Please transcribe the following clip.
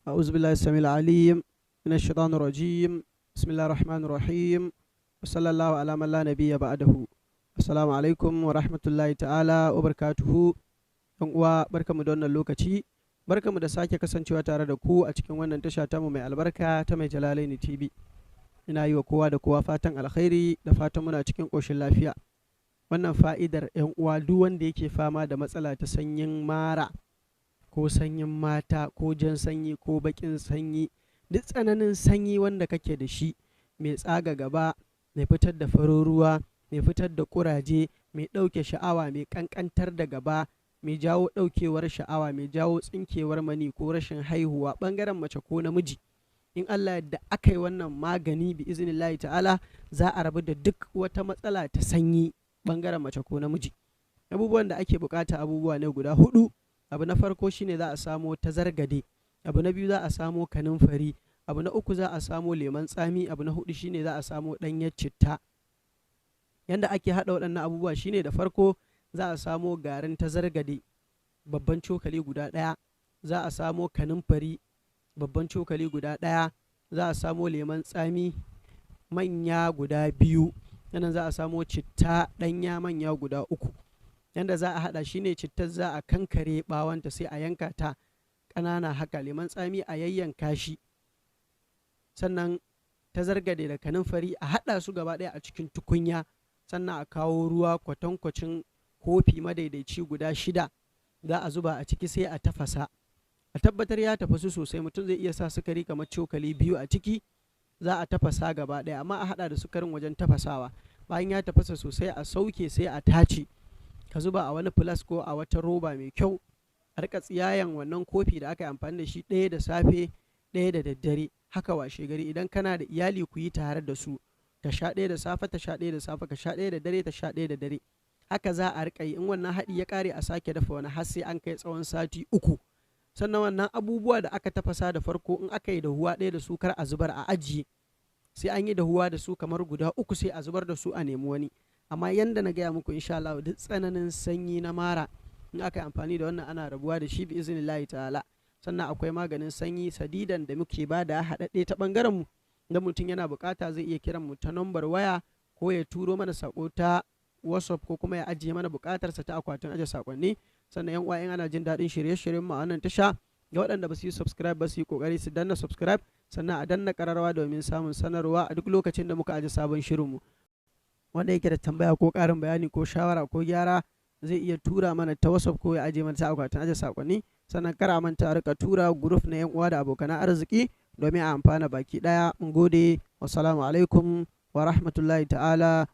أعوذ بالله السميع العليم من الشيطان الرجيم. بسم الله الرحمن الرحيم، وصلى الله على من لا نبي بعده. Assalamu alaikum wa rahmatullahi ta'ala wa barakatuhu. Yan uwa, barkamu da wannan lokaci, barkamu da sake kasancewa tare da ku a cikin wannan tasha tamu mai albarka ta Mai Jalalaini TV. Ina yi wa kowa da kowa fatan alkhairi da fatan muna cikin ƙoshin lafiya. Wannan fa'idar, yan uwa, duk wanda yake fama da matsala ta sanyin mara ko sanyin mata ko jan sanyi ko baƙin sanyi, duk tsananin sanyi wanda kake da shi mai tsaga gaba, mai fitar da farin ruwa, mai fitar da ƙuraje, mai ɗauke sha'awa, mai ƙanƙantar da gaba, mai jawo ɗaukewar sha'awa, mai jawo tsinkewar mani ko rashin haihuwa ɓangaren mace ko namiji, in Allah yadda aka yi wannan magani, bi iznillahi ta'ala za a rabu da duk wata matsala ta sanyi ɓangaren mace ko namiji. Abubuwan da ake bukata abubuwa ne guda hudu. Abu na farko shine za a samo tazargade. Abu na biyu, za a samo kanumfari. Abu na uku, za a samo lemon tsami. Abu na hudu shine za a samo ɗanyar citta. Yanda ake haɗa waɗannan abubuwa shine, da farko za a samo garin tazargade babban cokali guda ɗaya, za a samo kanumfari babban cokali guda ɗaya, za a samo lemon tsami manya guda biyu, sannan za a samo citta ɗanya manya guda uku. Yanda za a haɗa shine, cittar za a kankare ɓawonta, sai a yanka ta ƙanana haka, lemon tsami a yayyanka shi, sannan tazargade da kanumfari a haɗa su gaba ɗaya a cikin tukunya, sannan a kawo ruwa kwatankwacin kofi madaidaici guda 6, za a zuba a ciki, sai a tafasa, a tabbatar ya tafasu sosai. Mutum zai iya sa sukari kamar cokali 2 a ciki. Za a tafasa gaba ɗaya, amma a haɗa da sukarin wajen tafasawa. Bayan ya tafasa sosai, a sauke, sai a tace, ka zuba a wani flask ko a wata roba mai kyau. A rika tsiyayan wannan kofi da aka yi amfani da shi, ɗaya da safe, ɗaya da daddare, haka washe gari. Idan kana da iyali, ku yi tare da su, ta sha ɗaya da safe, ta sha ɗaya da safe, ka sha ɗaya da dare, ta sha ɗaya da dare. Haka za a rika yi. In wannan haɗi ya ƙare, a sake dafa wani har sai an kai tsawon sati 3. Sannan wannan abubuwa da aka tafasa da farko, in aka yi dahuwa ɗaya da su, kar a zubar, a ajiye. Sai an yi dahuwa da su kamar guda uku, sai a zubar da su, a nemi wani. Amma yanda na gaya muku, insha Allah duk tsananin sanyi na mara, in aka yi amfani da wannan, ana rabuwa da shi bi iznillahi ta'ala. Sannan akwai maganin sanyi sadidan da muke ba da haɗaɗɗe ta ɓangaren mu. Idan mutum yana buƙata, zai iya kiran mu ta nambar waya ko ya turo mana saƙo ta WhatsApp ko kuma ya ajiye mana buƙatarsa ta akwatin ajiye saƙonni. Sannan yan uwa, in ana jin daɗin shirye-shiryen mu a wannan tasha, ga waɗanda ba su yi subscribe ba, su yi ƙoƙari su danna subscribe, sannan a danna ƙararrawa domin samun sanarwa a duk lokacin da muka aje sabon shirinmu. Wanda yake da tambaya ko ƙarin bayani ko shawara ko gyara, zai iya tura mana ta WhatsApp ko ya aje mana ta akwatin aje saƙonni. Sannan kar a manta a rika tura group na yan uwa da abokan arziki domin a amfana baki ɗaya. Mun gode. Wassalamu alaikum wa rahmatullahi ta'ala.